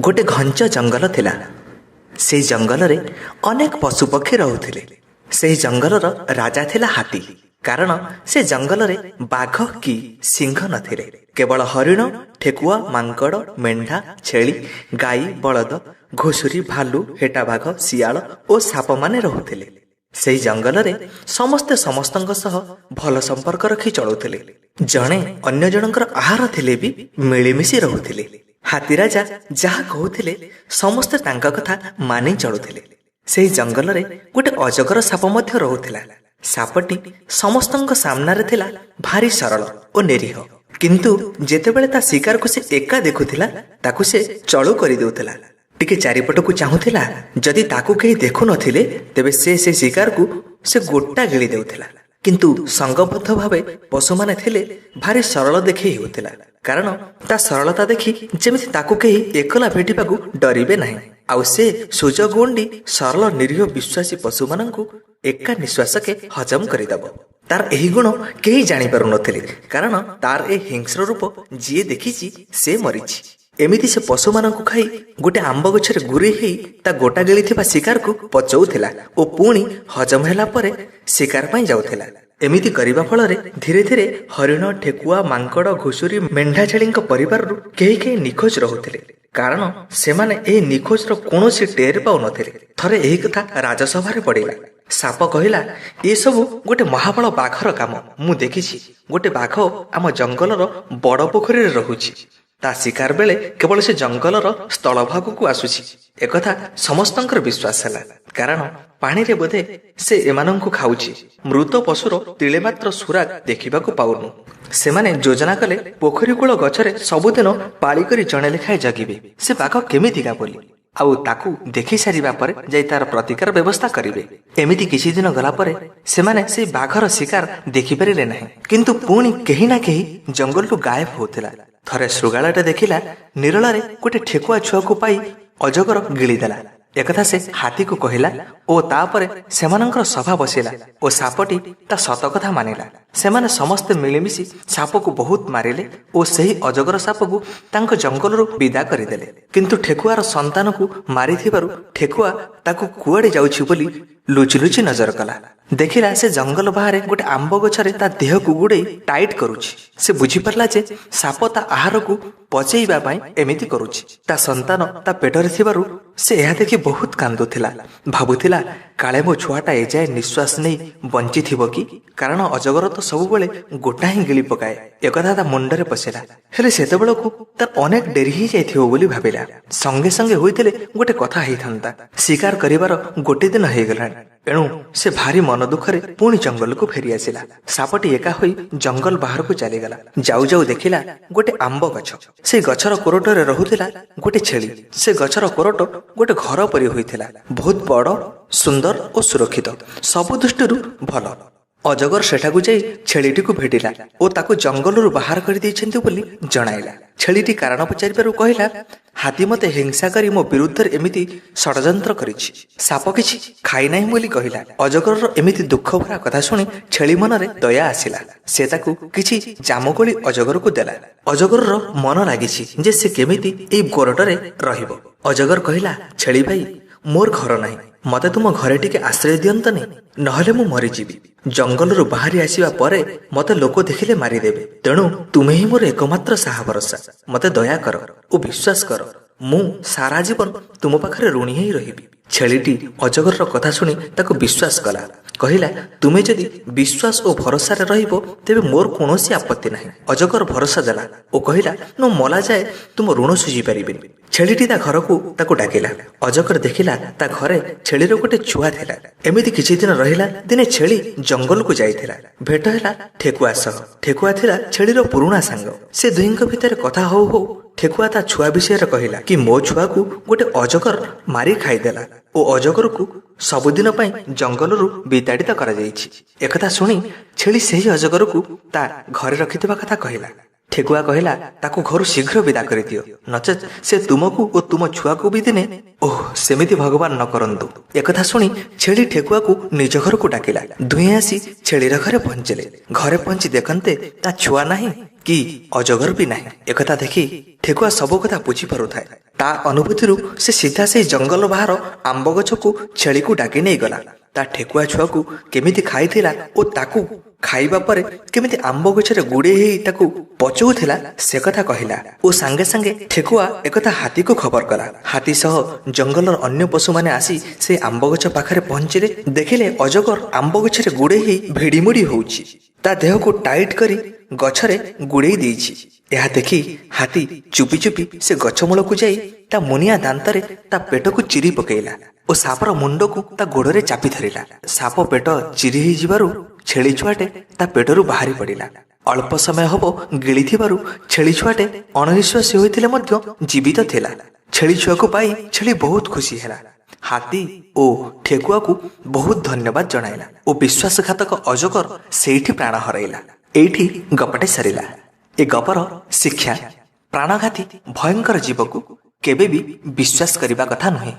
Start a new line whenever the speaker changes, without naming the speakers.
ଗୋଟେ ଘଞ୍ଚ ଜଙ୍ଗଲ ଥିଲା। ସେଇ ଜଙ୍ଗଲରେ ଅନେକ ପଶୁପକ୍ଷୀ ରହୁଥିଲେ। ସେହି ଜଙ୍ଗଲର ରାଜା ଥିଲା ହାତୀ, କାରଣ ସେ ଜଙ୍ଗଲରେ ବାଘ କି ସିଂହ ନଥିଲେ। କେବଳ ହରିଣ, ଠେକୁଆ, ମାଙ୍କଡ଼, ମେଣ୍ଢା, ଛେଳି, ଗାଈ, ବଳଦ, ଘୁଷୁରୀ, ଭାଲୁ, ହେଟାବାଘ, ଶିଆଳ ଓ ସାପମାନେ ରହୁଥିଲେ। ସେହି ଜଙ୍ଗଲରେ ସମସ୍ତେ ସମସ୍ତଙ୍କ ସହ ଭଲ ସମ୍ପର୍କ ରଖି ଚଳୁଥିଲେ। ଜଣେ ଅନ୍ୟ ଜଣଙ୍କର ଆହାର ଥିଲେ ବି ମିଳିମିଶି ରହୁଥିଲେ। ହାତୀ ରାଜା ଯାହା କହୁଥିଲେ ସମସ୍ତେ ତାଙ୍କ କଥା ମାନି ଚଳୁଥିଲେ। ସେହି ଜଙ୍ଗଲରେ ଗୋଟେ ଅଜଗର ସାପ ମଧ୍ୟ ରହୁଥିଲା। ସାପଟି ସମସ୍ତଙ୍କ ସାମ୍ନାରେ ଥିଲା ଭାରି ସରଳ ଓ ନିରୀହ, କିନ୍ତୁ ଯେତେବେଳେ ତା ଶିକାରକୁ ସେ ଏକା ଦେଖୁଥିଲା, ତାକୁ ସେ ଚଳୁ କରିଦେଉଥିଲା। ଟିକେ ଚାରିପଟକୁ ଚାହୁଁଥିଲା, ଯଦି ତାକୁ କେହି ଦେଖୁନଥିଲେ ତେବେ ସେ ସେ ଶିକାରକୁ ସେ ଗୋଟା ଗିଳି ଦେଉଥିଲା। କିନ୍ତୁ ସଂଘବଦ୍ଧ ଭାବେ ପଶୁମାନେ ଥିଲେ ଭାରି ସରଳ ଦେଖେଇ ହେଉଥିଲା, କାରଣ ତା ସରଳତା ଦେଖି ଯେମିତି ତାକୁ କେହି ଏକଲା ଭେଟିବାକୁ ଡରିବେ ନାହିଁ। ଆଉ ସେ ସୁଯୋଗ ଉଣ୍ଡି ସରଳ ନିରୀହ ବିଶ୍ୱାସୀ ପଶୁମାନଙ୍କୁ ଏକା ନିଶ୍ୱାସକେ ହଜମ କରିଦେବ। ତାର ଏହି ଗୁଣ କେହି ଜାଣିପାରୁନଥିଲେ, କାରଣ ତାର ଏ ହିଂସ୍ର ରୂପ ଯିଏ ଦେଖିଛି ସେ ମରିଛି। ଏମିତି ସେ ପଶୁମାନଙ୍କୁ ଖାଇ ଗୋଟେ ଆମ୍ବ ଗଛରେ ଗୁରେଇ ହେଇ ତା ଗୋଟା ଗିଳିଥିବା ଶିକାରକୁ ପଚଉଥିଲା ଓ ପୁଣି ହଜମ ହେଲା ପରେ ଶିକାର ପାଇଁ ଯାଉଥିଲା। ଏମିତି କରିବା ଫଳରେ ଧୀରେ ଧୀରେ ହରିଣ, ଠେକୁଆ, ମାଙ୍କଡ଼, ଘୁଷୁରୀ, ମେଣ୍ଢା, ଛେଳିଙ୍କ ପରିବାରରୁ କେହି କେହି ନିଖୋଜ ରହୁଥିଲେ, କାରଣ ସେମାନେ ଏହି ନିଖୋଜର କୌଣସି ଟେର ପାଉନଥିଲେ। ଥରେ ଏହି କଥା ରାଜସଭାରେ ପଡ଼ିଲା। ସାପ କହିଲା, ଏସବୁ ଗୋଟେ ମହାବଳ ବାଘର କାମ। ମୁଁ ଦେଖିଛି ଗୋଟେ ବାଘ ଆମ ଜଙ୍ଗଲର ବଡ଼ ପୋଖରୀରେ ରହୁଛି। ତା ଶିକାର ବେଳେ କେବଳ ସେ ଜଙ୍ଗଲର ସ୍ଥଳଭାଗକୁ ଆସୁଛି। ଏକଥା ସମସ୍ତଙ୍କର ବିଶ୍ୱାସ ହେଲା, କାରଣ ପାଣିରେ ବୋଧେ ସେ ଏମାନଙ୍କୁ ଖାଉଛି। ମୃତ ପଶୁର ତିଳେ ମାତ୍ର ସୁରାଗ ଦେଖିବାକୁ ପାଉନୁ। ସେମାନେ ଯୋଜନା କଲେ ପୋଖରୀ କୂଳ ଗଛରେ ସବୁଦିନ ପାଳି କରି ଜଣେ ଲେଖାଏଁ ଜଗିବେ ସେ ବାଘ କେମିତିକା ବୋଲି, ଆଉ ତାକୁ ଦେଖି ସାରିବା ପରେ ଯାଇ ତାର ପ୍ରତିକାର ବ୍ୟବସ୍ଥା କରିବେ। ଏମିତି କିଛି ଦିନ ଗଲା ପରେ ସେମାନେ ସେଇ ବାଘର ଶିକାର ଦେଖିପାରିଲେ ନାହିଁ, କିନ୍ତୁ ପୁଣି କେହି ନା କେହି ଜଙ୍ଗଲରୁ ଗାୟବ ହେଉଥିଲା। ଥରେ ଶୃଗାଳଟେ ଦେଖିଲା ନିରଳାରେ ଗୋଟେ ଠେକୁଆ ଛୁଆକୁ ପାଇ ଅଜଗର ଗିଳିଦେଲା। ଏକଥା ସେ ହାତୀକୁ କହିଲା ଓ ତାପରେ ସେମାନଙ୍କର ସଭା ବସିଲା ଓ ସାପଟି ତା ସତ କଥା ମାନିଲା। ସେମାନେ ସମସ୍ତେ ମିଳିମିଶି ସାପକୁ ବହୁତ ମାରିଲେ ଓ ସେହି ଅଜଗର ସାପକୁ ତାଙ୍କ ଜଙ୍ଗଲରୁ ବିଦା କରିଦେଲେ। କିନ୍ତୁ ଠେକୁଆର ସନ୍ତାନକୁ ମାରିଥିବାରୁ ଠେକୁଆ ତାକୁ କୁଆଡ଼େ ଯାଉଛି ବୋଲି ଲୁଚି ଲୁଚି ନଜର କଲା। ଦେଖିଲା ସେ ଜଙ୍ଗଲ ବାହାରେ ଗୋଟେ ଆମ୍ବ ଗଛରେ ତା ଦେହକୁ ଗୁଡ଼େଇ ଟାଇଟ୍ କରୁଛି। ସେ ବୁଝିପାରିଲା ଯେ ସାପ ତା ଆହାରକୁ ପଚେଇବା ପାଇଁ ଏମିତି କରୁଛି। ତା ସନ୍ତାନ ତା ପେଟରେ ଥିବାରୁ ସେ ଏହା ଦେଖି ବହୁତ କାନ୍ଦୁଥିଲା। ଭାବୁଥିଲା କାଳେ ମୋ ଛୁଆଟା ଏଯାଏ ନିଶ୍ୱାସ ନେଇ ବଞ୍ଚିଥିବ କି, କାରଣ ଅଜଗର ତ ସବୁବେଳେ ଗୋଟା ହିଁ ଗିଳି ପକାଏ। ଏକଥା ତା ମୁଣ୍ଡରେ ପଶିଲା। ହେଲେ ସେତେବେଳକୁ ତାର ଅନେକ ଡେରି ହେଇଯାଇଥିବ ବୋଲି ଭାବିଲା। ସଙ୍ଗେ ସଙ୍ଗେ ହୋଇଥିଲେ ଗୋଟେ କଥା ହେଇଥାନ୍ତା। ଶିକାର କରିବାର ଗୋଟେ ଦିନ ହେଇଗଲାଣି। ଏଣୁ ସେ ଭାରି ମନ ଦୁଃଖରେ ପୁଣି ଜଙ୍ଗଲକୁ ଫେରିଆସିଲା। ସାପଟି ଏକା ହୋଇ ଜଙ୍ଗଲ ବାହାରକୁ ଚାଲିଗଲା। ଯାଉ ଯାଉ ଦେଖିଲା ଗୋଟେ ଆମ୍ବ ଗଛ। ସେ ଗଛର କୋରଟରେ ରହୁଥିଲା ଗୋଟେ ଛେଳି। ସେ ଗଛର କୋରଟ ଗୋଟେ ଘର ପରି ହୋଇଥିଲା, ବହୁତ ବଡ଼, ସୁନ୍ଦର ଓ ସୁରକ୍ଷିତ, ସବୁ ଦୃଷ୍ଟିରୁ ଭଲ। ଅଜଗର ସେଠାକୁ ଯାଇ ଛେଳିଟିକୁ ଭେଟିଲା ଓ ତାକୁ ଜଙ୍ଗଲରୁ ବାହାର କରିଦେଇଛନ୍ତି ବୋଲି ଜଣାଇଲା। ଛେଳିଟି କାରଣ ପଚାରିବାରୁ କହିଲା, ହାତୀ ମୋତେ ହିଂସା କରି ମୋ ବିରୁଦ୍ଧରେ ଏମିତି ଷଡ଼ଯନ୍ତ୍ର କରିଛି। ସାପ କିଛି ଖାଇନାହିଁ ବୋଲି କହିଲା। ଅଜଗରର ଏମିତି ଦୁଃଖ ଭରା କଥା ଶୁଣି ଛେଳି ମନରେ ଦୟା ଆସିଲା। ସେ ତାକୁ କିଛି ଜାମୁକୋଳି ଅଜଗରକୁ ଦେଲା। ଅଜଗରର ମନ ଲାଗିଛି ଯେ ସେ କେମିତି ଏଇ କୋରଟରେ ରହିବ। ଅଜଗର କହିଲା, ଛେଳି ଭାଇ, ମୋର ଘର ନାହିଁ, ମତେ ତୁମ ଘରେ ଟିକେ ଆଶ୍ରୟ ଦିଅନ୍ତନି, ନହେଲେ ମୁଁ ମରିଯିବି। ଜଙ୍ଗଲରୁ ବାହାରି ଆସିବା ପରେ ମତେ ଲୋକ ଦେଖିଲେ ମାରିଦେବେ। ତେଣୁ ତୁମେ ହିଁ ମୋର ଏକମାତ୍ର ସାହା ଭରସା। ମତେ ଦୟା କର ଓ ବିଶ୍ୱାସ କର, ମୁଁ ସାରା ଜୀବନ ତୁମ ପାଖରେ ଋଣୀ ହେଇ ରହିବି। ଛେଳିଟି ଅଜଗରର କଥା ଶୁଣି ତାକୁ ବିଶ୍ୱାସ କଲା। କହିଲା, ତୁମେ ଯଦି ବିଶ୍ୱାସ ଓ ଭରସାରେ ରହିବ ତେବେ ମୋର କୌଣସି ଆପତ୍ତି ନାହିଁ। ଅଜଗର ଭରସା ଦେଲା ଓ କହିଲା, ମୁଁ ମଲା ଯାଏ ତୁମ ଋଣ ଶୁଝି ପାରିବିନି। ଛେଳିଟି ତା ଘରକୁ ତାକୁ ଡାକିଲା। ଅଜଗର ଦେଖିଲା ତା ଘରେ ଛେଳିର ଗୋଟେ ଛୁଆ ଥିଲା। ଏମିତି କିଛି ଦିନ ରହିଲା। ଦିନେ ଛେଳି ଜଙ୍ଗଲକୁ ଯାଇଥିଲା। ଭେଟ ହେଲା ଠେକୁଆ ସହ। ଠେକୁଆ ଥିଲା ଛେଳିର ପୁରୁଣା ସାଙ୍ଗ। ସେ ଦୁହିଁଙ୍କ ଭିତରେ କଥା ହଉ ହଉ ଠେକୁଆ ତା ଛୁଆ ବିଷୟରେ କହିଲା କି ମୋ ଛୁଆକୁ ଗୋଟେ ଅଜଗର ମାରି ଖାଇଦେଲା ଓ ଅଜଗରକୁ ସବୁଦିନ ପାଇଁ ଜଙ୍ଗଲରୁ ବିତାଡ଼ିତ କରାଯାଇଛି। ଏକଥା ଶୁଣି ଛେଳି ସେହି ଅଜଗରକୁ ତା ଘରେ ରଖିଥିବା କଥା କହିଲା। ଠେକୁଆ କହିଲା, ତାକୁ ଘରୁ ଶୀଘ୍ର ବିଦା କରିଦିଅ, ନଚେତ୍ ସେ ତୁମକୁ ଓ ତୁମ ଛୁଆକୁ ବି ଦିନେ, ଓହ, ସେମିତି ଭଗବାନ ନ କରନ୍ତୁ। ଏକଥା ଶୁଣି ଛେଳି ଠେକୁଆକୁ ନିଜ ଘରକୁ ଡାକିଲା। ଦୁହେଁ ଆସି ଛେଳିର ଘରେ ପହଞ୍ଚିଲେ। ଘରେ ପହଞ୍ଚି ଦେଖନ୍ତେ ତା ଛୁଆ ନାହିଁ କି ଅଜଗର ବି ନାହିଁ। ଏକଥା ଦେଖି ଠେକୁଆ ସବୁ କଥା ବୁଝିପାରୁଥାଏ। ତା ଅନୁଭୂତିରୁ ସେ ସିଧା ସେଇ ଜଙ୍ଗଲ ବାହାର ଆମ୍ବ ଗଛକୁ ଛେଳିକୁ ଡାକି ନେଇଗଲା। ତା ଠେକୁଆ ଛୁଆକୁ କେମିତି ଖାଇଥିଲା ଓ ତାକୁ ଖାଇବା ପରେ କେମିତି ଆମ୍ବ ଗଛରେ ଗୁଡ଼େଇ ହେଇ ତାକୁ ପଚଉଥିଲା, ସେ କଥା କହିଲା ଓ ସାଙ୍ଗେ ସାଙ୍ଗେ ଠେକୁଆ ଏକଥା ହାତୀକୁ ଖବର କଲା। ହାତୀ ସହ ଜଙ୍ଗଲର ଅନ୍ୟ ପଶୁମାନେ ଆସି ସେ ଆମ୍ବ ଗଛ ପାଖରେ ପହଞ୍ଚିଲେ। ଦେଖିଲେ ଅଜଗର ଆମ୍ବ ଗଛରେ ଗୁଡ଼େଇ ହେଇ ଭିଡ଼ିମୁଡ଼ି ହଉଛି, ତା ଦେହକୁ ଟାଇଟ୍ କରି ଗଛରେ ଗୁଡ଼େଇ ଦେଇଛି। ଏହା ଦେଖି ହାତୀ ଚୁପି ଚୁପି ସେ ଗଛ ମୂଳକୁ ଯାଇ ତା ମୁନିଆ ଦାନ୍ତରେ ତା ପେଟକୁ ଚିରି ପକେଇଲା ଓ ସାପର ମୁଣ୍ଡକୁ ତା ଗୋଡ଼ରେ ଚାପି ଧରିଲା। ସାପ ପେଟ ଚିରି ହେଇଯିବାରୁ ଛେଳି ଛୁଆଟେ ତା ପେଟରୁ ବାହାରି ପଡ଼ିଲା। ଅଳ୍ପ ସମୟ ହବ ଗିଳିଥିବାରୁ ଛେଳି ଛୁଆଟେ ଅଣନିଶ୍ୱାସୀ ହୋଇଥିଲେ ମଧ୍ୟ ଜୀବିତ ଥିଲା। ଛେଳି ଛୁଆକୁ ପାଇ ଛେଳି ବହୁତ ଖୁସି ହେଲା। ହାତୀ ଓ ଠେକୁଆକୁ ବହୁତ ଧନ୍ୟବାଦ ଜଣାଇଲା ଓ ବିଶ୍ୱାସଘାତକ ଅଜଗର ସେଇଠି ପ୍ରାଣ ହରାଇଲା। ଏଇଠି ଗପଟେ ସରିଲା। ଏ ଗପର ଶିକ୍ଷା, ପ୍ରାଣଘାତୀ ଭୟଙ୍କର ଜୀବକୁ କେବେ ବି ବିଶ୍ୱାସ କରିବା କଥା ନୁହେଁ।